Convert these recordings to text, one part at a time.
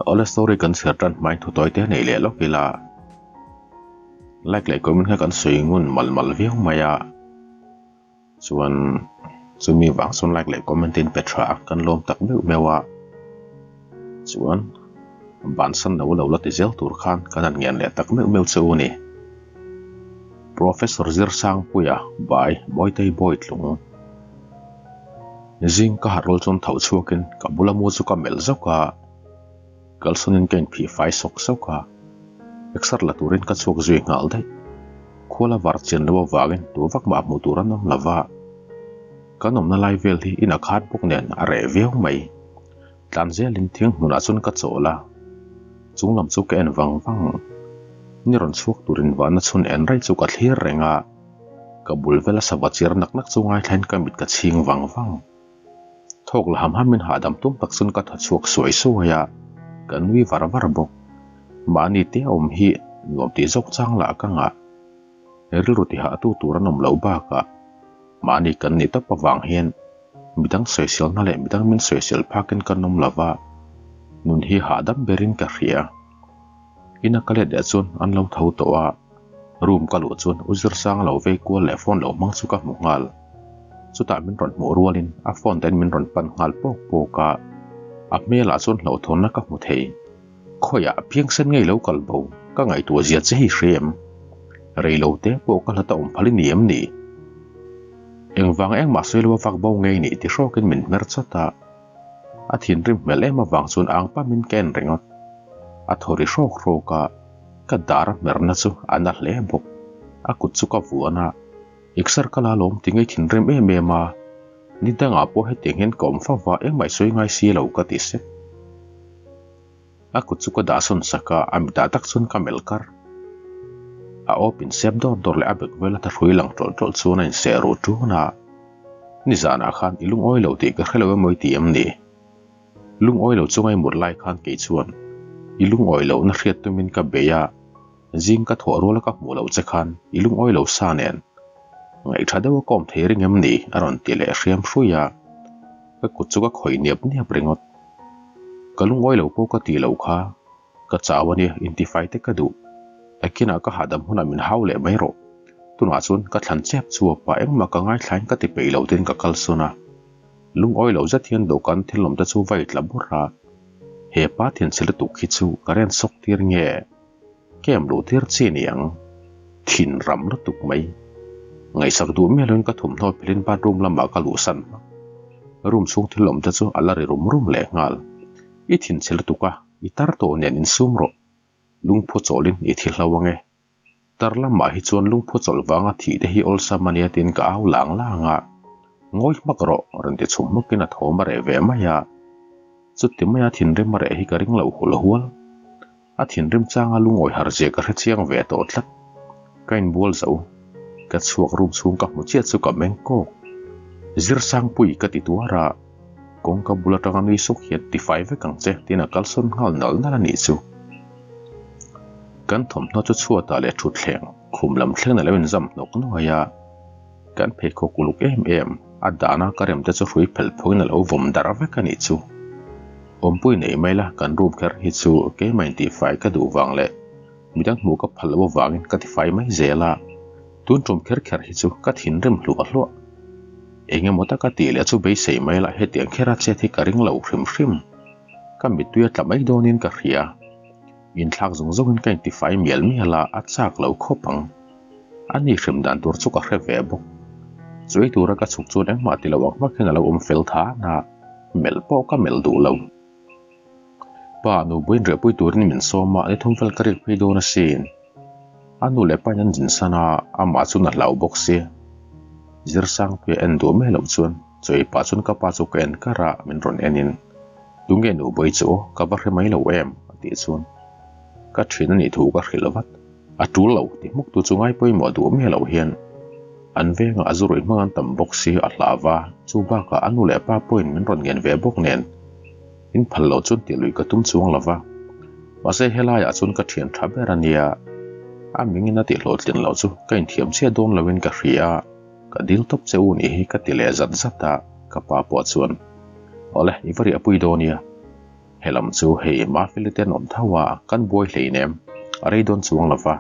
Awle story kan chhiar tan hmain thu tawi te nei leh lawk ila. Like leh comment kha kan sawi ngun mal mal viau mai a. Chuan chumi vang chuan like leh comment in pe tha a kan lawm tak meuh meuh a. Chuan bansan lo lo la ti zel tur khan kan han ngen leh tak meuh meuh che u ni. Professor Zirsangpuia by Mawitei Bawitlung. Zing ka harh rual chuan tho chhuakin ka bula mu chu ka melh zawk a, kalsawnin ka inphih fai sawk sawk a, exer la turin ka chhuak zui nghal daih. Khuala var chian lo avangin tu vak mah hmuh tur an awm lo va, kan awmna lai vel hi in a khat bawk nen a reh viau mai. Tlan zelin thing hmunah chuan ka chawl a, chung lam chu ka en vang vang. Ni rawn chhuak turin vahna chhun en raih chu ka thlir reng a. Ka bul vela sava chir nak nak chu ngaithlain ka mit ka chhing vang vang. Thawk la ham hamin hahdam tum tak chuan ka thaw chhuak suai suai a, ka nui var var bawk. Mahni te a awm hi nuam tih zawk chang lah ka ngah. Rilru ti hah tu tur an awm loh bakah mahni kan nih tawp avang hian midang sawiselna leh midang min sawisel phakin kan awm lova, nun hi hahdam berin ka hria. Ina ka let leh chuan an lo tho tawh a, room ka luh chuan u Zirsang lo vei kual leh phone lo hmang chu ka hmu nghal. Chutah min rawn hmuh rualin a phone ten min rawn pan nghal pawk pawk a, a hmelah chuan hlauhthawnna ka hmu thei. Khawiah phiangsen ngei lo kal bo ka ngaihtuah zia che hi hre em? Rei lo te pawh ka hlat a awm phal i ni em ni? Engvang engmah sawi lo a vak bo ngei nih ti hrawkin min hmer chawt a. A thinrim hmel em avang chuan ang pamin ka en ringawt. A thaw ri hrawk hrawk a, ka dar a hmerna chu a na hle bawk. A kut chu ka vuan a, Exer ka la lawm ti ngei thinrim em em a, ni dangah pawh hetiang hian ka awm fauh va engmah i sawi ngai si lo ka ti sep. A kut chu ka dah sawn sak a, a mitah tak chuan ka melh kar. A awp insep dawr dawr leh a bek vel a thahrui lang tawlh tawlh chuan a inseh ruh ṭun a. Nizanah khan i lungawi lo tih ka hre lo emaw i ti em ni? Lungawi lo chunga i mut lai khan kei chuan i lungawi lohna hriat tumin ka bei a, zing ka thawh ruala ka hmuh loh che khan i lungawi lo sa nen ngaihtha deuha ka awm thei ring em ni? a rawn ti leh hriam hrui a, ka kut chu ka khawih niap niap ringawt. Ka lungawi lo pawh ka tih loh kha Ka chau a nia, intifai te ka duh. Nakinah ka hahdam hunah min hau leh mai rawh. Tunah chuan ka thlan chep chhuak pah engmah ka ngaithlain ka ti peih lo tiin ka kalsawn a. Lungawi lo zet hian dawhkan thil awm te chu va i tla bawrh a. He pa thianchhe lutuk hi chu ka ren sawk tir nge? Kem luh tir chi ni ang. Thin ram lutuk mai. Ngaihsak duh miah loin ka thawmhnaw phelin bathroom lamah ka luhsan hmak. Room chhung thil awm te chu a la ri rum rum lehnghal. I thinchhe lutuk a. I tar tawh nen insum rawh, lungphu chawlhin i thi hlo ange. Tar lamah hi chuan lungphu chawlh vanga thih te hi awlsam ania tiin ka au lang lang a. Ngawi hmak rawh, rawn ti chhum hmukin a thawm a reh ve mai a. Chuti maia thinrim a reh hi ka ring lo hul hual. A thinrim changa lungawi har zia ka hre chiang ve tawh tlat. Ka inbual zo. Ka chhuak room chhung ka hmu chiah chu ka meng kawk. Zirsangpui ka ti tuar a. Kawngka bul atanga nui suk hian tifai vek ang che tiin a kalsawn nghal nal nal a nih chu. Kan thawmhnaw chu chhuatah leh thutthleng khum lam thleng a lo inzam hnawk nuai a, kan pheikhawk uluk em em a dahna ka rem te chu hrui phelh phawngin a lo vawm darh vek a nih chu. Awmpui nei mai la kan room kher hi chu keimah intifai ka duh vang leh midang hmuh ka phal loh avangin ka tifai mai zel a, tun tum kher kher hi chu ka thinrim hluah hluah. Eng emaw taka tih leh chu beisei mai lah hetiang khera chet hi ka ring lo hrim hrim. Ka mittui a tla mai dawnin ka hria. Inthlak zawng zawngin ka intifai mial mial a, a chak lo khawp ang. A ni hrim dan tur chu ka hre ve bawk. Chuei tura ka chhuk chuan engmah ti lo ang hmak hian a lo awm fel tha a, melh pawh ka melh duh lo. Pa, nu buain riahpui turin min sawm a, ni thum vel ka riak phei dawn asin. A nu leh pain an zinsan a, amah chu na hlau bawk si. Zirsangpuia en duh mai loh chuan chawi pah chuan ka pa chu ka en kar a, min rawn en in, Tunge nu bawi chu aw, ka va hre mai lo em? a tih chuan ka thian a nih thu ka hrilh vat. A tul lo ti hmuk tu chu ngai pawimawh duh mai loh hian an vengah a zu ruih hmang an tam bawk si a hlau va, chu bakah a nu leh pa pawhin min rawn ngen ve bawk nen in phal loh chuan tih lui ka tum chuang lo va. Mahse helaiah chuan ka thian tha ber a nia, a mingin a tih hlawhtlin loh chu ka inthiam chiah dawn loin ka hria, ka dil tawp che u nih hi ka ti leh zat zat a, ka pa pawh chuan, Awle, i va riahpui dawn nia. Helam chu hei Mafeli te an awm tho a, kan buai hleinem, a rei dawn chuang lo va.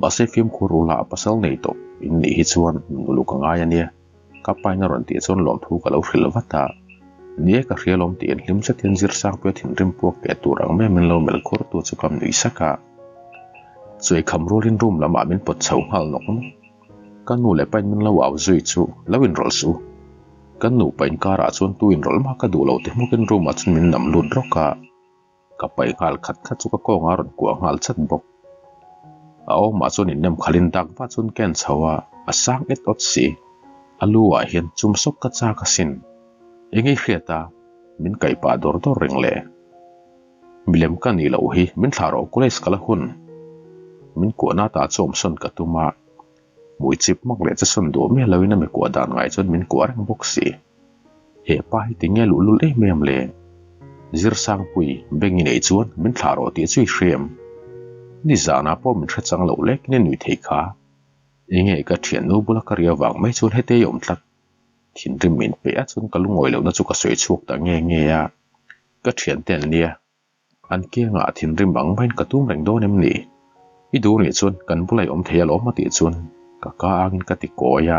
Mahse fimkhur ula a pasal nei tawh in nih hi chuan nun uluk a ngai a nia. Ka pain a rawn tih chuan lawmthu ka lo hrilh vat a. Ni e ka hria lawm tiin hlim zetin Zirsangpuia thinrim puak keh tur ang mai min lo melh khur tu chu ka nui sak a. Chuai kham rualin room lamah min pawt chho nghal nawk nawk. Ka nu leh pain min lo au zui chu lo inrawlh suh u. Kan nupa inkarah chuan tu inrawlh mah ka duh lo ti hmukin room ah chuan min nam lut rawk a. Ka paih nghal khat khat chu ka kawngah a rawn kuah nghal chat bawk. A awmah chuan innem khalin dak va chuan ka en chho a, a sang et awt si. A lu ah hian chum sawk ka chak asin. Eng ei hriat a, min kaih pah dawr dawr reng le. Milem ka nih loh hi min thlah rawh college ka la hun. Min kuahna ta chu awmsawn ka tum a, hmui chip mak leh che sawn duh miah loin a mi kuah dan ngai chuan min kuah reng bawk si. He pa hi tinge luhlul em em le? Zirsangpui, beng i neih chuan min thlah rawh tih chu i hre em? Nizanah pawh min hre chang loh lekin i nui thei kha. Enge ka thiannu bula ka ri avang mai chuan hete i awm tlat. Thinrim min pe a chuan ka lungawi lohna chu ka sawi chhuak ta nge nge a. Ka thiante an nia. An kiangah a thinrim ang maiin ka tum reng dawn em ni? I duh nih chuan kan bula i awm thei alawm a tih chuan ka ka angin ka ti kawi a.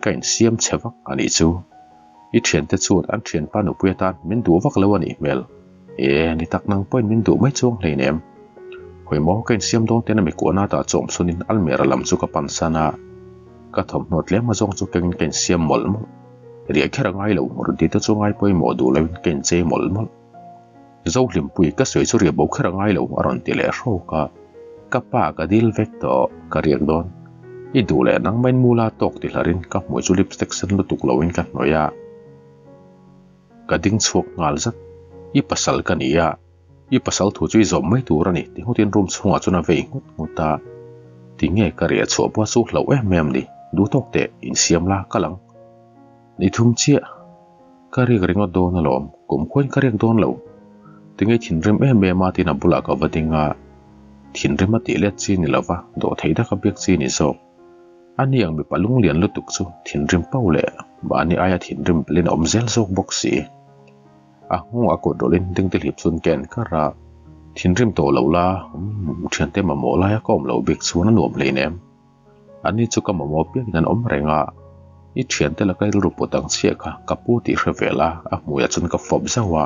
Ka insiam chhe vak a nih chu. I thiante chuan an thianpa nupui atan min duh vak lo a nih hmel. E, ni tak nang pawhin min duh mai chuang hleinem. Hawimaw ka insiam dawn ten a mi kuahna tah chawm sunin almera lam chu ka pan san a. Ka thawmhnaw tlem azawng chu kengin ka insiam mawlh mawlh. Riah kher a ngai lo, rawn tih te chu ngai pawimawh duh loin ka inchei mawlh mawlh. Zohlimpui, ka sawi chu riah bo kher a ngai lo, a rawn ti leh hrawk a. Ka pa ka dil vek tawh, ka riak dawn. I duh leh nang main mula tawk ti hlarin ka hmui chu lipstick sen lutuk loin ka hnawih a. Ka ding chhuak nghal zat. I pasal ka ni a, i pasal thu chu i zawm mai tur a ni, ti nghutin room chhungah chuan a vei nghut nghut a. Tinge ka riah chhuah pawh chu hlauh em em ni, duh tawk teh, insiam la, kal ang. Ni thum chiah. Ka riak ringawt dawn alawm, kum khuain ka riak dawn lo. Tinge thinrim em em a tiin a bulah ka va ding a. Thinrim a tih let chi ni lova, dawhtheih daka biak chi ni zawk. A ni ang mipa lunglian lutuk chu thinrim pau leh mahni aia thinrim belin a awm zel zawk bawk si. A nghawng a kut rawlhin dingte hlip chuan ka en kar a, Thinrim tawh lo la, umm, thiante mamawh laia ka awm loh bik chuan a nuam hleinem. Ani chu ka mamawh piangin an awm reng a, i thiante laka rilru put ang chiah kha ka pu tih hre ve la, a hmuiah chuan ka fawp zauh a.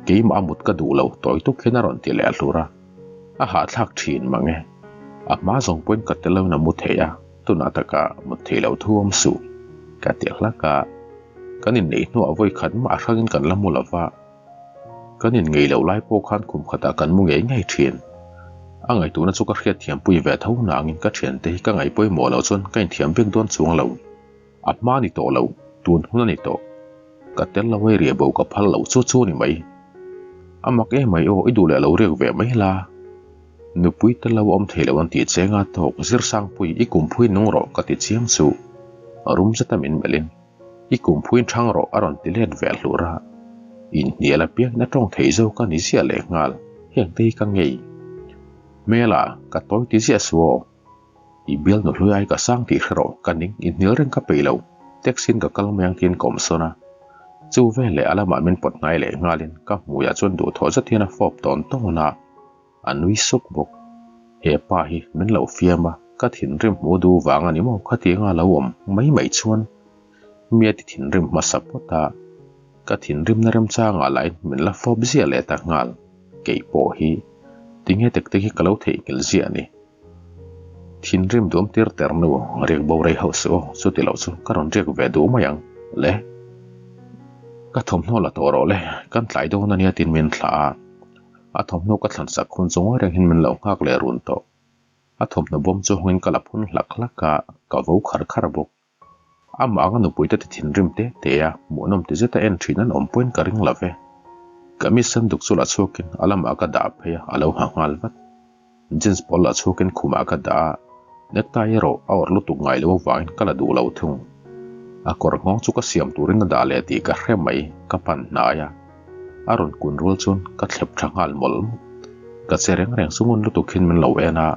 Keimah a mut ka duh lo, tawi tuk hian a rawn ti leh hlur a. A hahthlak thin mang e. A hma zawng pawhin ka tel loin a mu thei a, tunah taka mut thei lo thu awm suh, ka ti hlak a. Kan inneih hnuah vawi khat mah a hrangin kan la mu lo va. Kan inngei loh lai pawh khan khum khatah kan mu ngei ngei thin. A ngaihtuahna chu ka hriatthiampui ve tho nangin ka thiante hi ka ngaih pawimawh loh chuan ka inthiam bik dawn chuang lo. A hma a ni tawh lo, tun hun a ni tawh. Ka tel lo ei riah bo ka phal loh chu chu a ni mai. A mak em mai aw, i duh leh lo riak ve mai la. Nupui tel lo a awm thei lo an tih chenga tawk Zirsangpui i kumphui nung rawh ka ti chiang chu. Rum zeta min melhin. I kumphuin thang rawh a rawn ti let ve hlur a. Inhnial apiangin a tawng thei zawk a ni ziah leh nghal, heng te hi ka ngei. Hmela, ka tawi ti ziah su aw. I bial nu hlui ai ka sang tih hre rawh, ka ning inhnial reng ka peih lo, taxi in ka kal mai ang tiin ka awm sawn a. Chu veleh a lamah min pawt hnai leh nghalin ka hmuiah chuan duhthawh zet hian a fawp tawn tawn a. A nui suk bawk. He pa hi min lo fiam a, ka thinrim hmu duh vang a ni maw khatianga lo awm mai mai chuan mi a ti thinrim hmasa phawt a, ka thinrimna remchangah lahin min la fawp ziah leh ta nghal. Kei pawh hi tinge tek tek hi ka lo theihnghilh ziah a ni. Thinrim duam tir ter nu riak bo rei hauh suh aw, chuti loh chu ka rawn riak ve duh mai ang le. Ka thawmhnaw la tawh rawh le, kan tlai dawn a nia tiin min thlah a. A thawmhnaw ka thlan sak hun chu ngawi reng hian min lo nghak leh run tawh. A thawmhnaw bawm chu hawngin ka la phun hlak hlak a, ka vo khar khar bawk. Amah anga nupuite ti thinrim te te a, hmuhnawm ti zeta en thin an awm pawhin ka ring lo ve. Kamis sen duk chu la chhuakin a lamah ka dah phei a, a lo ha nghal vat. Jeans pawl la chhuakin khumah ka dah a, necktie erawh a awrh lutuk ngai lo avangin ka la duh lo thung. A kawr nghawng chu ka siam turin a dah leh tih ka hre mai, ka pan hnai a. A rawn kun rual chuan ka thlep tha nghal mawlh mawlh. Ka che reng reng chu ngun lutuk hian min lo en a,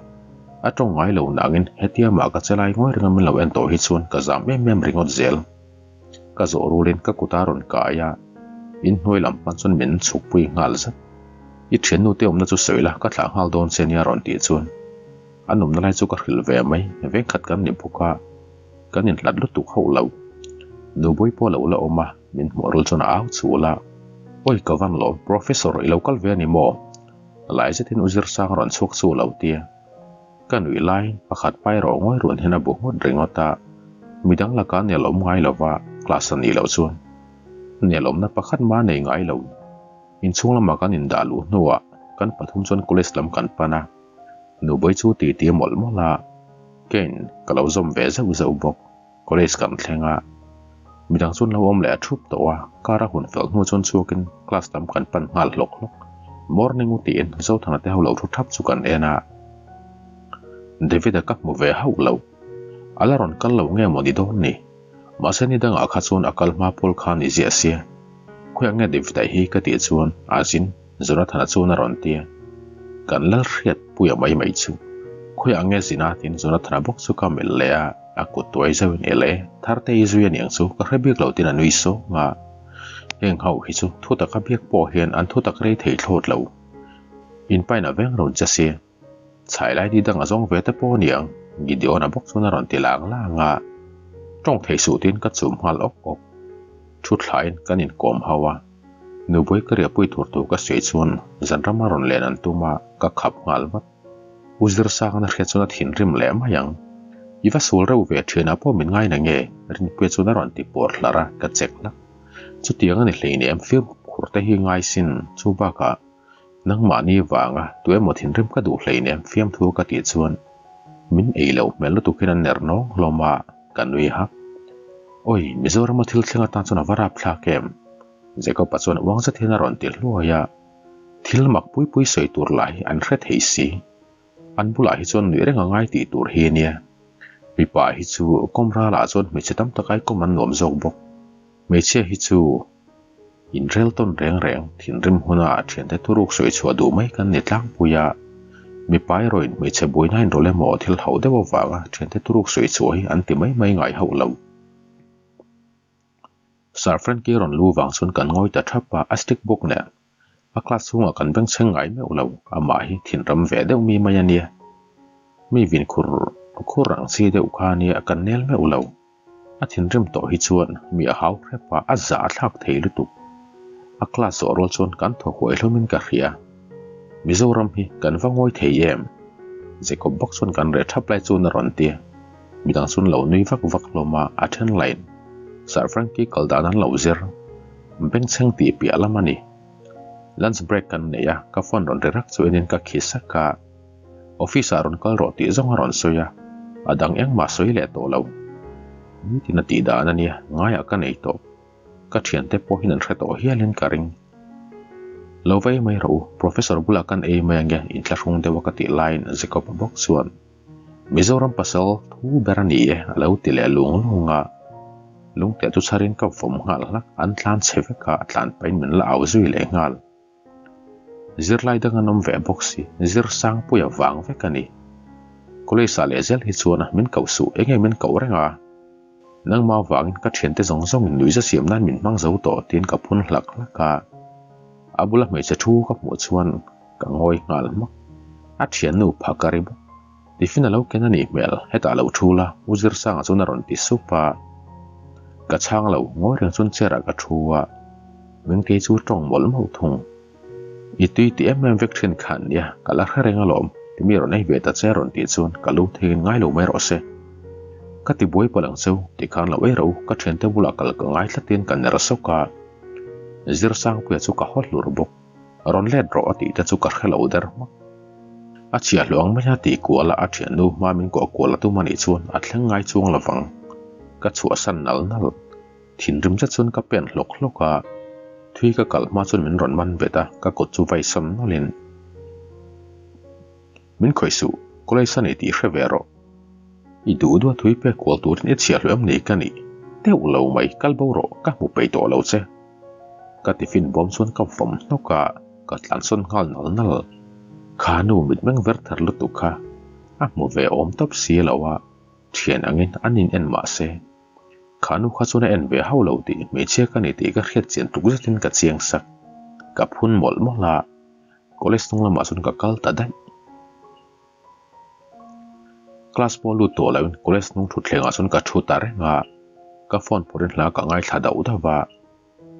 a tawng ngai lo nangin hetia mah ka che lai ngawi renga min lo en tawh hi chuan ka zam em em ringawt zel. Ka zawh rulin ka kut a rawn kai a. Inhnuai lam pan chuan min chhukpui nghal zat. I thiannu te awmna chu sawi la, ka thlah nghal dawn che nia rawn tih chuan an awmna lai chu ka hrilh ve mai, vengkhat kan ni bawk a, kan inhlat lutuk hauh lo. Nubawih pawh a lo la awm a, min hmuh rul chuan a au chul a, Awi ka van lawm, Professor i lo kal ve a ni maw? Lai zetin u Zirsang rawn chhuak chu lo tia. Ka nuih laiin pakhat pai rawh ngawi run hian a bu nghut ringawt a, midang lakah nel awm ngai lova class a nih loh chuan nel awmna pakhat mah a nei ngai lo. Inchhung lamah kan indah luh hnuah kan pathum chuan college lam kan pan a, Nubawih chu titi mawlh mawlh a, Kane ka lo zawm ve zeuh zeuh bawk. College kan thleng a, midang chuan lo awm leh a thup tawh a, car a hun fel hnu chuan chhuakin class lam kan pan nghal hlawk hlawk. Morning u tiin Zothana te ho lo thu thap chu kan en a, David-a ka hmu ve hauh lo. A la rawn kal lo nge maw ni dawn ni? Mahse ni dangah kha chuan a kal hma pawl kha ni ziah sia. Khawiah nge David-a hi ka tih chuan a zin Jonathana chuan a rawn ti a, Kan lal hriat puia mai mai chu. Khawiah nge zin a? tiin Jonathana bawk chu ka melh leh a, a kut tuai zauhin Ele, Tharte i zui aniang chu, ka hre bik lo tiin a nui sawng a. Heng ho hi chu thu taka biak pawh hian an thu tak rei thei thlawt lo. In pain a veng rawn che si. Chhai lai ni dang a zawng ve te pawh aniang, Gideon-a bawk chuan a rawn ti lang lang a. Tawng thei suh tiin ka chum nghal awk awk. Thu thlain kan inkawm ho a. Nubawih ka riahpui tur tur ka sawi chuan zanrama rawn len an tum a, ka khap nghal vat. U Zirsangana hriat chuan a thinrim leh mai ang. I va sul reuh ve thianah pawh min ngai na nge? Rinpuia chuan a rawn ti pawr hlar a, ka chek hlak. Chutiang a ni hleinem fimkhur te hi ngai sin, chu bakah nangmahni vanga tu emaw thinrim ka duh hleinem fiamthu ka tih chuan min ei loh hmel lutuk hian a ner nawng hlawm a, ka nui hak. Awi, Mizorama thil thleng atan chuan a va rapthlak em? Jacob-a chuan uang zet hian a rawn ti hluai a, thil mak pui pui sawi tur lah hi an hre thei si. An bulah hi chuan nuih reng a ngai tih tur hi a nia. Mipa hi chu kawm ralah chuan hmeichhe tam tak ai kawm an nuam zawk bawk. Hmeichhia hi chu inrel tawn reng reng thinrim huna thiante thuruk sawi chhuah duh mai kan ni tlangpui a. Mipa erawhin hmeichhe buaina inrawlh emaw thil hauh deuh avanga thiante thuruk sawi chhuah hi an ti mai mai ngai hauh lo. Sir Frankie rawn lu vang chuan kan ngawi ta thap a, a stick bawk nen a class chhungah kan bengchheng ngai meuh lo, amah hi thinram ve deuh mi mai a nia. Mi vin khur khur ang chi deuh kha a nia, kan nel meuh lo. A thinrim tawh hi chuan mi a hau hrep a, a zah a thlak thei lutuk. A class zawh rual chuan kan thaw huai hlawmin ka hria. Mizoram hi kan va ngawi thei em? Jacob bawk chuan kan reh thap lai chuan a rawn ti a. Midang chuan lo nui vak vak hlawm a, a then lain Sir Frankie kal dan an lo zir. Bengchheng tih piah lam a ni. Lunch break kan nei a, ka phone rawn ri rak chu enin ka khi sak a. Office ah rawn kal rawh tih zawng a rawn sawi a, a dang engmah sawi leh tawh lo. Nitin a tih dan a nia, ngaiah ka nei tawh. Ka thiante pawhin an hre tawh hialin ka ring. Lo va ei mai rawh u, Professor bulah kan ei mai ange inthlahrung deuh a ka tih laiin Jacob-a bawk chuan Mizoram pasal thu ber a ni e a lo ti leh lung lung a. Lungte chu chharin ka vawm nghal hlak, an tlan chhe vek a, tlan pahin min la au zui leh nghal. Zirlai dang an awm ve bawk si, zir sangpuia vang vek a ni. College ah leh zel hi chuan min koh suh, enge min koh reng a? Nangmah vangin ka thiante zawng zawngin nuihza siam nan min hmang zo tawh tiin ka phun hlak hlak a. A bula hmeichhe thu ka hmuh chuan ka ngawi nghal hmak. A thiannu pha ka ri bawk. Tiffin a lo ken a nih hmel, hetah lo thu la, U Zirsanga chuan a rawn ti sup a. Ka chhang lo, ngawi reng chuan chair ah ka thu a. Mengtei chu tawng mawlh mawlh thung. I tui ti em em vek thin khan nia, ka la hre reng alawm, ti mi rawn ei ve ta che a rawn tih chuan ka lu theiin ngai lo mai rawh se. Ka ti buai palh ang cheu, ti khan lo ei rawh u, ka thiante bulah kal ka ngai thlatin ka ner sawk a. Zirsangpuia chu ka haw hlur bawk, rawn let rawh a tih te chu ka hre lo der hmak. A chhiah hlawh ang mai a tih kual a, a thiannu hma min kuah kual a tum a nih chuan a thleng ngai chuang lovang. Ka chhuahsan nal nal. Thinrim zet chuan ka pen hlawk hlawk a, thui ka kalh hma chuan min rawn man bet a, ka kut chu vai sawn nawlhin, Min khawih suh, college a ni tih hre ve rawh. I duh duh a thui pek kual turin i chhiah hluah em ni ka nih deuh lo mai, kal bo rawh, ka hmu peih tawh lo che. Ka tiffin bawm chuan ka vawm hnawk a, ka tlan sawn nghal nal nal. Kha nu mitmeng ver thar lutuk kha a hmu ve awm tawp si lo a, thian angin an in en mah se. Kha nu kha chuan a en ve hauh lo tih hmeichhia ka ni tih ka hriat chian tuk zetin ka chiang sak. Ka phun mawlh mawlh a, college hnung lamah chuan ka kal ta daih. Class pawh lut tawh loin college hnung thutthlengah chuan ka thu ta reng a, ka phone phawrhin hla ka ngaithla dauh dauh a,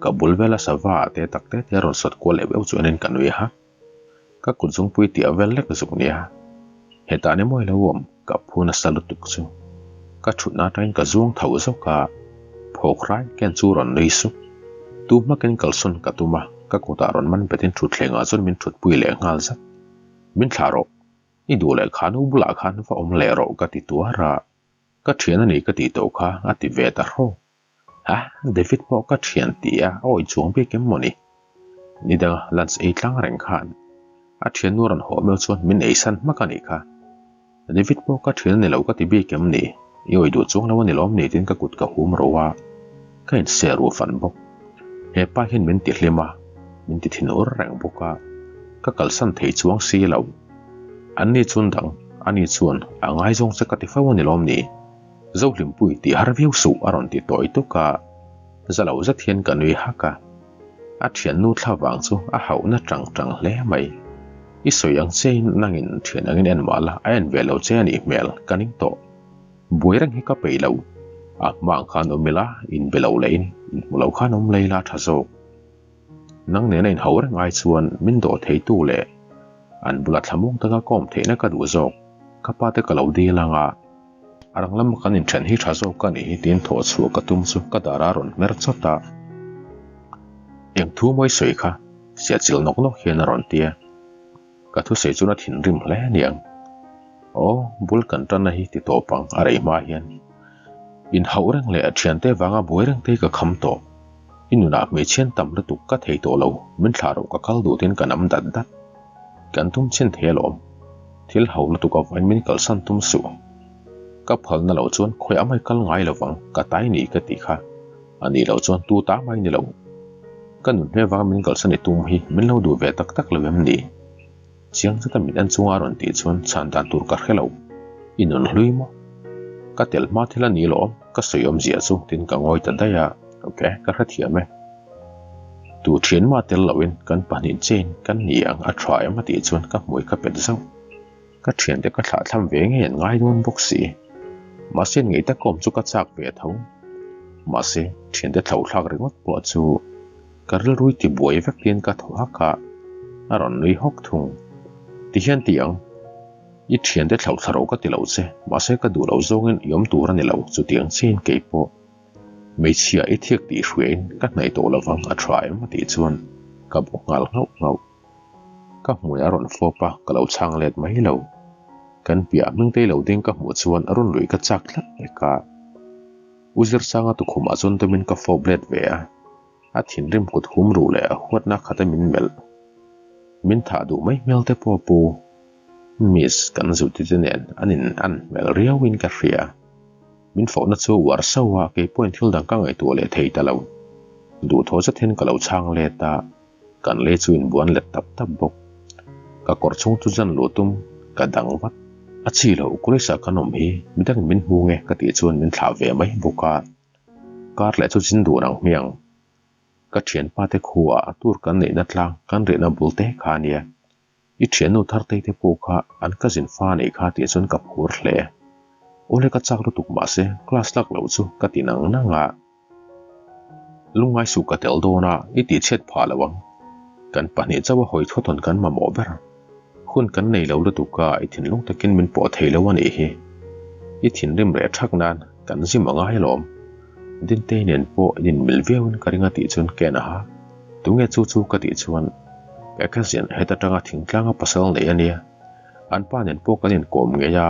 ka bul vela sava ah te tak te te a rawn sawt kual euh euh chu enin ka nui hak. Ka kut zungpui tih a vel lek zuk nia. Hetah ni mawi lo awm ka phu nasa lutuk chu. Ka thutna atangin ka zuang tho zawk a, phawk rai ken chu rawn nui sup. Tu hmakin kalsawn ka tum a, ka kutah rawn man betin thutthlengah chuan min thutpui leh nghal zat. Min thlah rawh. I duh leh khan u bulah khan va awm leh rawh ka ti tuar a, ka thian a ni ka tih tawh kha a ti ve ta hrawk. Ha, David pawh ka thian ti a, a awih chuang bik em mawni? Ni danga lunch ei tlang reng khan a thiannu rawn haw meuh chuan min ei san hmak a nih kha. David pawh ka thian a ni lo ka ti bik em ni? I awih duh chuang lo a ni lawm ni tiin ka kut ka hum ro a, ka inseh ruh fan bawk. He pa hian min ti hlim a, min ti thin ur reng bawk a, ka kalsan thei chuang si lo. Anni chuan dang, ani chuan a ngaizawng che ka ti fo a ni lawm ni? Zohlimpui tih har viau suh a rawn ti tawi tuk a, za lo zet hian ka nui hak a. A thiannu thla vang chu a hauhna tang tang hle mai. I sawi ang chein nangin thian angin en mah la, a en ve lo che a nih hmel ka ning tawh. Buai reng hi ka peih lo. A hma ang khan awm ila, inbe lo leh in, inhmu lo khan awm lei la tha zawk. Nang nena inhau reng ai chuan min dawh theitu leh an bula thlamuang taka ka awm theihna ka duh zawk. Ka pa te ka lo dil ang a. A rang lama kan inthen hi tha zawk ka nih hi tiin thawh chhuah ka tum chu ka dar a rawn hmer chawt a. Eng thu mawi sawi kha siahchilh nawk nawk hian a rawn ti a. Ka thusawi chuan a thinrim hle aniang. Aw, bul kan tanna hi ti tawp ang a rei hma hian. Inhauh reng leh thiante vanga buai reng te hi ka kham tawh. I nunah hmeichhian tam lutuk ka thei tawh lo, min thlah rawh ka kal duh tin ka nam dat dat. Kan tum chin thei alawm. Thil ho lutuk avain min kalsan tum suh. Ka phalna loh chuan khawiah mai kal ngai lovang ka tai ni ka ti kha. A nih loh chuan tu ta mai ni lo. Ka nun hmel vanga min kalsan i tum hi min lo duh ve tak tak lo em ni? Chiang zeta min en chunga a rawn tih chuan chhan dan tur ka hre lo. I nun hlui maw? Ka tel hma thil a ni lawm, ka sawi awmzia chu tin ka ngawi ta daih a. Ok, ka hrethiam e. Tu thian mah tel loin kan pahnih chain kan ni ang a tha em a tih chuan ka hmui ka pet zauh. Ka thiante ka thlah thlam ve ngei an ngai dawn bawk si. Mahse ngei tak awm chu ka chak ve tho. Mahse thiante thlo thlak ringawt pawh chu ka rilrui ti buai vek tiin ka thaw hak a, a rawn nui hawk thung. Ti hian ti ang, i thiante thlo thla ro ka ti lo che, mahse ka duh loh zawngin i awm tur a ni lo, chutiang chiahin kei pawh hmeichhia i thiak tih hriain ka hnaih tawh lovang a tha em a tih chuan ka bu nghal nghauh nghauh. Ka hmui a rawn fawp a, ka lo chhang let mai lo. Kan piah hmingtei lo ding ka hmuh chuan a rawn lui ka chak tlat mek a. U Zirsanga tukhumah chuan tumin ka fawp let ve a, a thinrim kut hum ruh leh a huatna khata min melh. Min thah duh mai hmel te pawh pu Miss kan zuti te nen an in an hmel riauin ka hria. Min fawhna chu uar sauh a, kei pawhin thil dang ka ngaihtuah leh thei ta lo. Duhthawh zet hian ka lo chhang let a. Kan lei chu inbuan let tap tap bawk. Ka kawr chhung chu zan luh tum ka dang vat. A chi loh Grace-a kan awm hi midangin min hmu nge ka tih chuan min thlah ve mai bawk a. Kar leh chu zin dun ang hmiang. Ka thianpa te khuaah tur kan neihna tlang kan rihna bul te kha a nia. I thiannu Thartei te pawh kha an cousin fa anih kha tih chuan ka phur hle. Awle ka chak lutuk mahse class lak loh chu ka ti nang nang a. Lungngai suh ka tel dawn a, i tih chhiat phah lo ang. Kan pahnih chauh a hawi thawthawn kan mamawh ber. Hun kan nei lo lutuk a, i thinlung takin min pawh thei lo anih hi. I thinrim reh thak nan kan zim a ngai alawm. Dintei nen pawh in inmil viauin ka ring a tih chuan ka en a ha. Tunge chu chu ka tih chuan ka cousin het atanga thingtlanga pasal nei a nia. An pa nen pawh kan inkawm ngei a,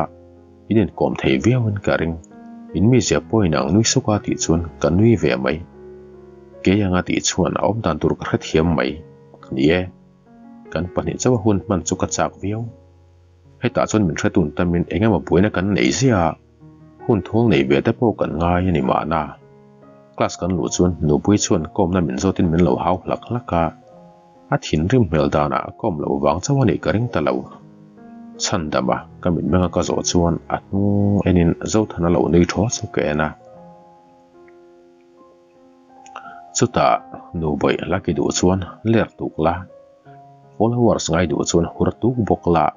in inkawm thei viauin ka ring. In mizia pawh inang nui suk a tih chuan ka nui ve mai. Kei anga tih chuan a awm dan tur ka hrethiam mai. Ni e, kan pahnih chauh a hun hman chu ka chak viau. Hetah chuan min hretun tamin eng emaw buaina kan nei ziah a. Hun thawl nei ve te pawh kan ngai a ni mahna. Class kan luh chuan nupui chuan kawmna min zawtin min lo hau hlak hlak a, a thinrim hmel danah kawm loh vang chauh a nih ka ring ta lo. Chhandama ka mitmenga ka zawh chuan a hnung enin Zothana lo nui thaw chu ka en a. Chutah nu bawih lucky duh chuan ler tuk la, followers ngai duh chuan hur tuk bawk la,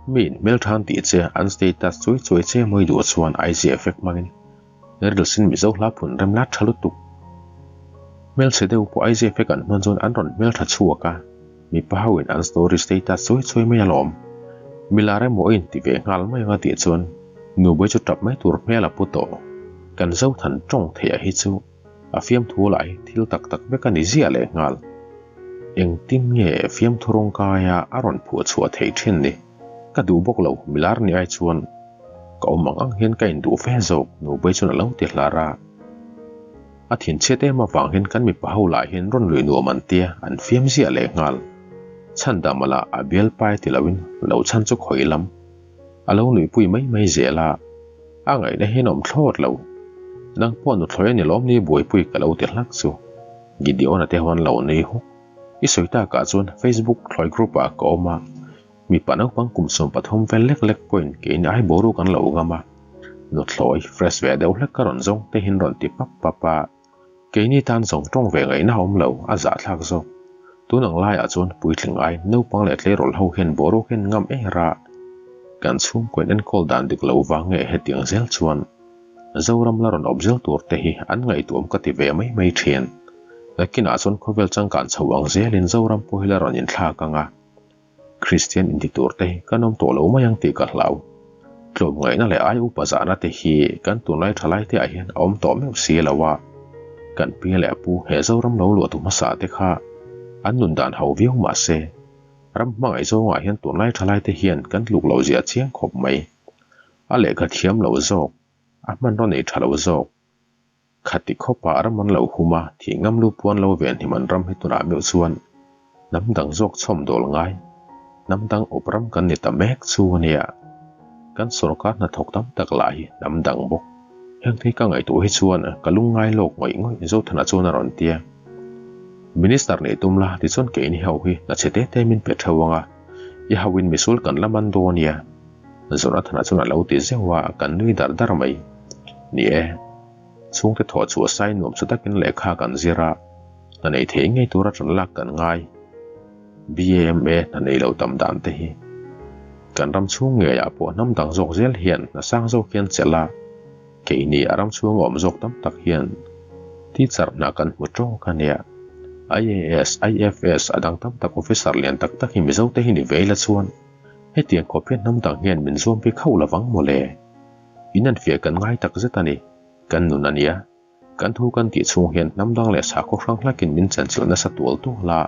mi in hmelthan tih che an status chuai chuai che mawi duh chuan IG effect hmangin reels in Mizo hla phun rem la tha lutuk. Hmelchhe deuh pawh IG effect an hman chuan an rawn hmeltha chhuak a, mipa ho in an story status chuai chuai mai alawm. Milar emaw a inti ve nghal mai ang a tih chuan nu bawih chu tap mai tur hmel a pu tawh. Kan Zothan tawng theih a hi chu. A fiamthu lah hi thil tak tak vek a ni ziah leh nghal. Engtin nge fiamthu rawngkaia a rawn phuah chhuah theih thin ni? Ka duh bawk lo, milar ni ai chuan ka awm ang ang hian ka induh fe zawk, Nubei chuan a lo ti hlar a. A thinchhiat em avang hian kan mipa ho lah hian rawn lui nuam an tia, an fiam ziah leh nghal. Chhandama lah a bialpai ti loin lo chhan chu khawi lam a lo nuihpui mai mai zel a. A ngaihna hian awm thlawt lo. Nang pawh nuthlawi a ni lawm ni buaipui ka lo ti hlak chu. Gideon-a te ho an lo nui huk. I sawi takah chuan Facebook thlawi group ah ka awm a, mipa naupang kum 13 vel lek lek pawhin keini ai boruak an lo ngam a. Nuthlawi fresh ve deuh hlek ka rawn zawng te hian rawn ti pap pap a. Keini tan zawng tawng ve ngaihna a awm lo, a zahthlak zawk. Tun ang laiah chuan puitling ai naupang leh tleirawl ho hian boruak hian ngam er a, kan chhungkaw in enkawl dan dik lo vang nge hetiang zel chuan Zoram la rawn awp zel tur te hi an ngaihtuam ka ti ve mai mai thin. Nakinah chuan khawvel changkan chho ang zelin Zoram pawh hi la rawn inthlak ang a. Kristian inti tur te hi kan awm tawh lo mai ang tih ka hlau. Tlawmngaihna leh ai upa zahna te hi kan tunlai thalai te ah hian a awm tawh meuh si lo a. Kan pi leh pu he Zoram lo luah tu hmasa te kha an nun dan ho viau mah se, ram hmangaih zawngah hian tunlai thalai te hian kan tluk loh zia chiang khawp mai. A lehkha thiam lo zawk, a hmanraw nei tha lo zawk. Khati khawpah ram an lo hum a, thih ngam lu puan lo ve hnim an ram hi tunah meuh chuan hnam dang zawk chhawm dawl ngai, hnam dang awp ram kan ni ta mek chu a nia. Kan sorkar hnathawk tam tak lah hi hnam dang bawk. Heng thei ka ngaihtuah hi chuan ka lung ngai lawk ngawih ngawih Zothana chuan a rawn ti a. Minister nih tum la tichuan keini ho hi hna chhe te te min pe theuh ang a, i hauin misual kan la man dawn nia. Zonathana chuan a lo ti zeuh a, kan nui dar dar mai. Ni e, chhungte thawh chhuah sai nuam chu takin lehkha kan zir a, hna nei thei ngei tura ṭan lak kan ngai. BAMA hna nei lo tam dan te hi. Kan ram chhung ngeiah pawh hnam dang zawk zel hian hna sang zawk hian chelh a, keini a ram chhung awm zawk tam tak hian teacher hna kan hmu ṭawk a nia. IAS, IFS a dang tam tak officer lian tak tak hi Mizo te hi ni ve ila chuan hetiang khawp hian hnam dang hian min zuam bik hauh lovang mawle. In an fiah kan ngai tak zet a ni. Kan nun a nia. Kan thu kan tih chhung hian hnam dang leh sakhaw hrang hlakin min chanchilh nasa tual tual a,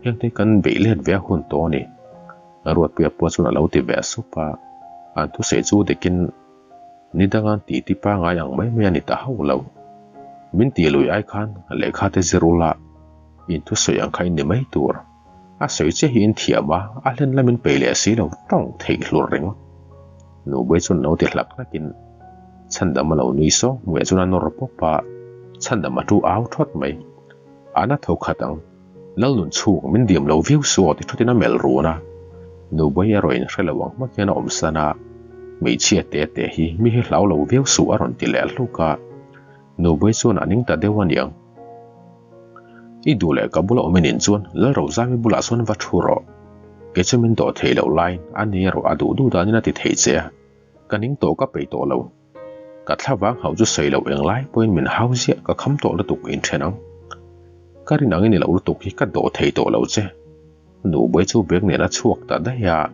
hengte kan beih let ve a hun tawh a ni. Ruatpuia pawh chuan a lo ti ve sup a, an thusawi chu dikin ni danga tih ti pangai ang mai mai a ni ta hauh lo. Min tih lui ai khan lehkha te zir ula in thusawi ang kha in ni mai tur. A sawi che hi in thiam a, a hlen lamin peih leh si lo tawng theih hlur ringawt. Nubei chuan lo ti hlak hlakin Chhandam a lo nui sawng hmuiah chuan a nawr pawp a, Chhandam a tu au thawt mai. A na tho khat ang, Lalnun chhung min diam lo viau su aw ti thawtin a melh run a. Nubei erawh in hre lo ang hmak hian a awm san a, Hmeichhia te te hi mi hi hlau lo viau suh a rawn ti leh hluk a. Nubei chuan a ning ta deuh a niang. I duh leh ka bula awm i nin chuan Lalrozami bulah chuan va thu rawh. Kei chu min dawh thei loh laiin a ni erawh a duh duh danin a ti thei che a, ka ning tawh ka peih tawh lo. Ka thlavang hauh chu sawi loh englai pawhin min hau ziah ka kham tawh lutuk inthen ang. Ka rin ang i ni lo lutuk hi ka dawh thei tawh lo che. Nubuai chu bag nen a chhuak ta daih a,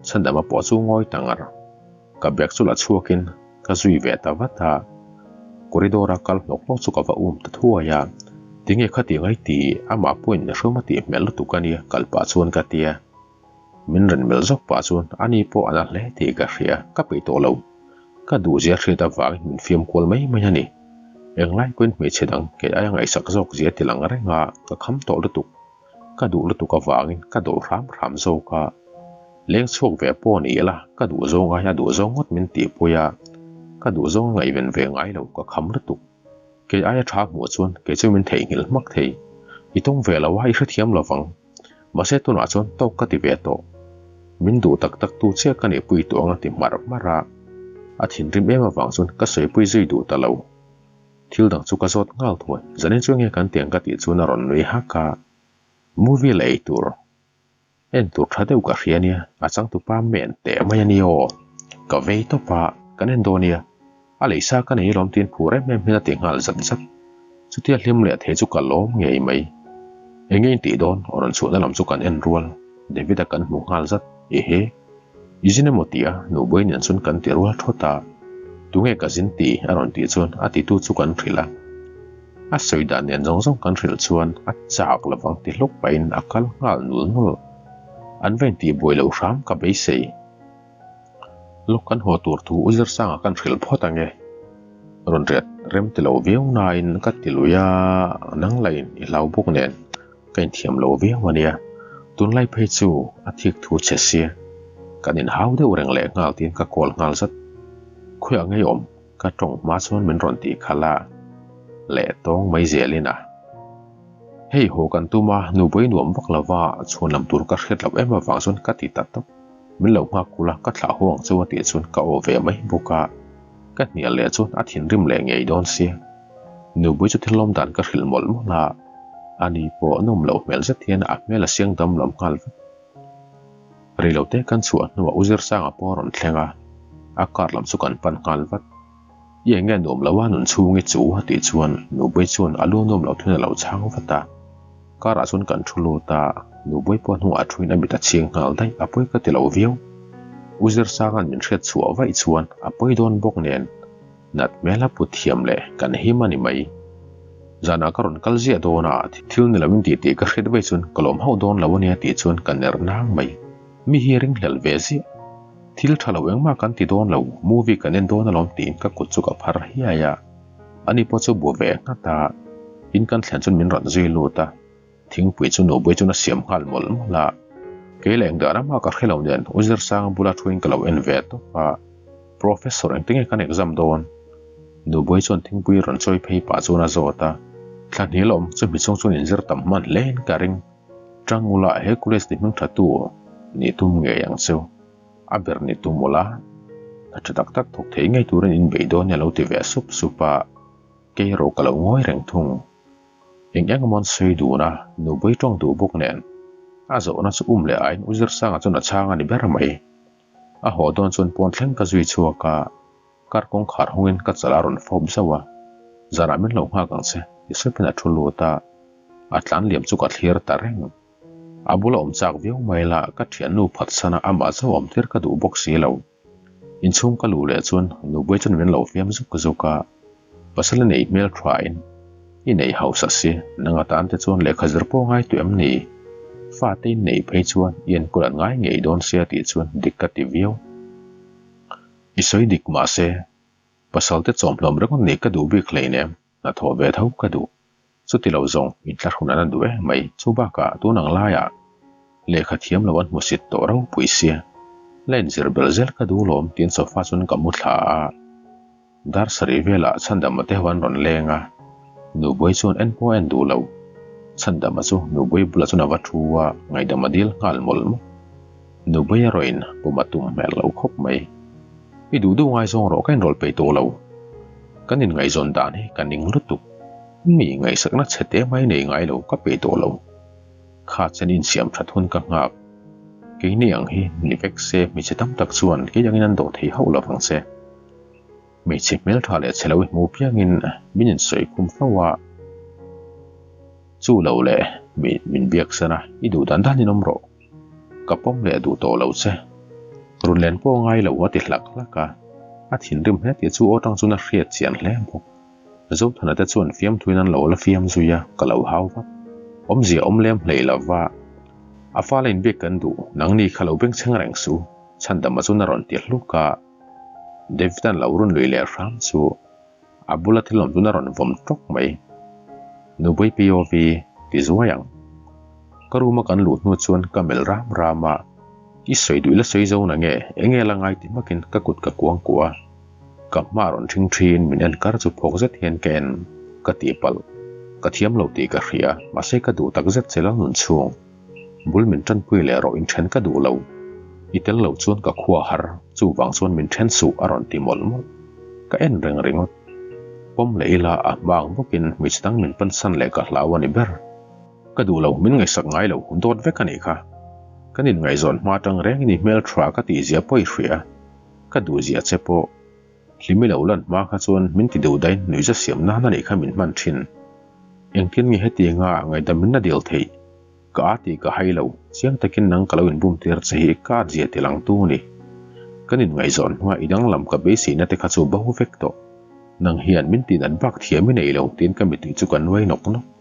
Chhandama pawh chu ngawi ta ngar. Ka bag chu la chhuakin ka zui ve ta vat a, corridor a kal hnawk hnawk chu ka va um ta thuai a, tinge khati ngai ti amah pawhin hreawm a tih hmel lutuk a nia kal pah chuan ka ti a, min rawn melh zawk pah chuan ani pawh a na hle tih ka hria, ka peih tawh lo, ka duhzia hriat avangin min fiam kual mai mai a ni, englai pawhin hmeichhe dang kei aia ngaihsak zawk zia ti lang reng a, ka kham tawh lutuk. Ka duh lutuk avangin ka dawh hram hram zawk a, leng chhuak ve pawh ni ila ka duh zawng aia duh zawng ngawt min tihpui a, ka duh zawng a ngaihven ve ngai lo ka kham lutuk. Kei aia tha hmuh chuan kei chu min theihnghilh hmak thei. I tawng ve lo a, i hrethiam lo vang. Mahse tunah chuan tawk ka ti ve tawh. Min duh tak tak tu chiah ka nihpui tawh ang a ti hmarh hmarh a, a thinrim em avang chuan ka sawipui zui duh ta lo. Thil dang chu ka zawt nghal thuai. Zanin chu enge kan tiang ka tih chuan a rawn nui hak a. Movie la ei tur en tur tha deuh ka hria nia, a changtupa men teh mai a nia aw. Ka vei tawp a, kan en dawn nia. A leisa ka nei alawm tiin phur em em hian a ti nghal zat zat. Chutia hlim leh thei chu ka lawm ngei mai. Enge in tih dawn? Rawn chhuahna lam chu kan en rual. David-a kan hmu nghal zat. Ehe. I zin emaw tia Nubui nen chuan kan ti rual thawt a. Tunge ka zin ti? a rawn tih chuan a titu chu kan hrilh a. A sawi dan nen zawng zawng kan hrilh chuan a chak lovang ti hlawk pahin a kal nghal nul nul. An va intih buai loh hram ka beisei. Lawk kan haw tur thu U Zirsanga kan hrilh phawt ange. Rawn riat rem ti lo viau nain ka ti lui a, nang lain i hlau bawk nen ka inthiam lo viau a nia. Tunlai phei chu a thik thu che sia, kan inhau deuh reng leh nghal tiin ka call nghal zat. Khawiah ngei awm ka tawng hma chuan min rawn tih khalh a, leh tawng mai zelin a. Hei haw kan tum a, nupui nuam vak lova chhuan lam tur ka hriat loh em avang chuan ka ti ta tawp. Min lo nghak kul a, ka thlah haw ang chu a tih chuan ka aw ve mai bawk a. Ka hnial leh chuan a thinrim leh ngei dawn sia. Nupui chu thil lawm dan ka hrilh mawlh mawlh a, ani pawh nawm loh hmel zet hian a hmel a siang dam lam nghal vek. Reilote kan chhuah hnuah U Zirsanga pawh a rawn thleng a, a car lam chu kan pan nghal vat. I eng nge nuam lo a nun chhungi chu a tih chuan Nubui chuan a lu nuam lo thun a lo chhang vat a. Car ah chuan kan thu lut a, Nubui pawh hnungah thuin a mit a chhing nghal daih, a pawi ka ti lo viau. U Zirsanga'n min hriat chhuah vaih chuan a pawi dawn bawk nen nat hmel a put thiam leh kan him a ni mai. Zanah ka rawn kal ziah dawn a, thil ni loin tih tih ka hriat vaih chuan ka lawm hauh dawn lo a nia tih chuan ka ner nang mai. Mi hi ringhlelh ve ziah. Thil tha lo engmah kan ti dawn lo, movie kan en dawn alawm tiin ka kut chu ka phar hiai a. Ani pawh chu bu ve nghat a, in kan thlen chuan min rawn zui lut a. Thingpui chu nupui chuan a siam nghal mawlh mawlh a. Kei leh engdah ramah ka hre lo nen U Zirsanga bula thuin ka lo en ve tawp a. Professor engtinge kan exam dawn? Nupui chuan thingpui rawn chawi phei pah chuan a zawt a. Thla hnih la awm chu mi chung chuan inzir tam hman hlein ka ring. Tangula he college ti hming tha tu nih tum ngei ang cheu. A ber ni tum ula, hna tha tak tak thawk thei ngei turin in bei dawn nia lo ti ve sup sup a, kei erawh ka lo ngawi reng thung. Eng eng emaw an sawi dun a, nupui tawng duh bawk nen a zawhna chu um leh aiin U Zirsanga chuan a chhang a ni ber mai. A haw dawn chuan pawn thleng ka zui chhuak a, Kar kawngkhar hawngin ka chal a rawn fawp zauh a, Zanah min lo nghak ang che, ti supin a thu lut a, a tlan liam chu ka thlir ta reng. A bula awm chak viau mai la, ka thiannu phatsana amah chauh awm tir ka duh bawk si lo. Inchhung ka luh leh chuan Nupui chuan min lo fiam zuk zuk a, Pasal i neih hmel thain i neih hausa si, nang atan te chuan lehkha zir pawh ngai tawh em ni? Fate in neih phei chuan i enkawl an ngai ngei dawn sia tih chuan dik ka ti viau. I sawi dik mahse, pasalte chawmhlawm ringawt nih ka duh bik hleinem, hnathawh ve tho ka duh. Chuti lo zawng inthlahrun an a duh em mai. Chu bakah tun ang laiah lehkha thiam lo an hmusit tawh ropui sia, la inzir belh zel ka duh lawm tiin sofa chuan ka mu thla a. Dar sarih velah Chhandama te ho an rawn leng a, Nubui chuan en pawh a en duh lo. Chhandama chu Nubui bulah chuan a va thu a, ngaihdam a dil nghal mawlh mawlh. Nubui erawhin pum a tum hmel lo khawp mai. I duh duh ngaizawng rawh ka inrawlh peih tawh lo. Kan inngaihzawn dan hi ka ning lutuk. Mi ngaihsakna chhe te mai nei ngai lo ka peih tawh lo. Kha chen insiam that hun ka nghak. Keini ang hi ni vek se hmeichhe tam tak chuan kei angin an dawh thei hauh lo vang che. Hmeichhe hmeltha leh chhe lo i hmu piangin min insawi khum fo a, chu lo leh mi min biak san a, i duh dan danin awm rawh. Ka pawm leh duh tawh lo che. Run len pawh ngai lo a ti hlak hlak a, a thinrim hle tih chu aw tang chuan a hriat chian hle bawk. Zothana te chuan fiamthuin an lo la fiam zui a, ka lo hau vat. Awmzia awm lem hlei lo va, a fala inbiak kan duh, nangni kha lo bengchheng reng suh, Chhandama chuan a rawn ti hluk a. David-a'n lo run lui leh hram chu a bula thil awm chuan a rawn vawm tawk mai. Nupui POV ti zuai ang. Ka room a kan luh hnu chuan ka melh ram ram a, I sawi duh ila sawi zo na nge, enge la ngai ti hmakin ka kut ka kuang kuah a. Ka hma rawn ṭhing ṭhin min en kar chu phawk zet hian ka en ka tih palh. Ka thiam lo tih ka hria, mahse ka duh tak zet che lal nun chhung. Bul min ṭanpui leh rawh inṭhen ka duh lo. I tel lo chuan ka khua har, chuvang chuan min ṭhen suh a rawn ti mawlh mawlh. Ka en reng ringawt. Pawm leh ila a hma ang bawkin hmeichhe dang min pansan leh ka hlau a ni ber. Ka duh lo, min ngaihsak ngai lo, dawt vek a nih kha. Kan inngaihzawn hma atang rengin i hmel tha ka tih zia pawh i hria. Ka duh zia che pawh. Hlimi lo lan hma kha chuan min ti duh dain nuihza siam nan a nih kha min hman thin. Engtin nge hetianga ngaihdam min la dil theih? Ka a tih ka hai lo, chiang takin nang ka lo inbum tir che hi ka at zia ti lang tu a ni. Kan inngaihzawn hnuah i danglam ka beiseina te kha chu bo vek tawh. Nang hian min tih nat bak thiam i nei lo tiin ka mittui chu ka nuai nawk nawk.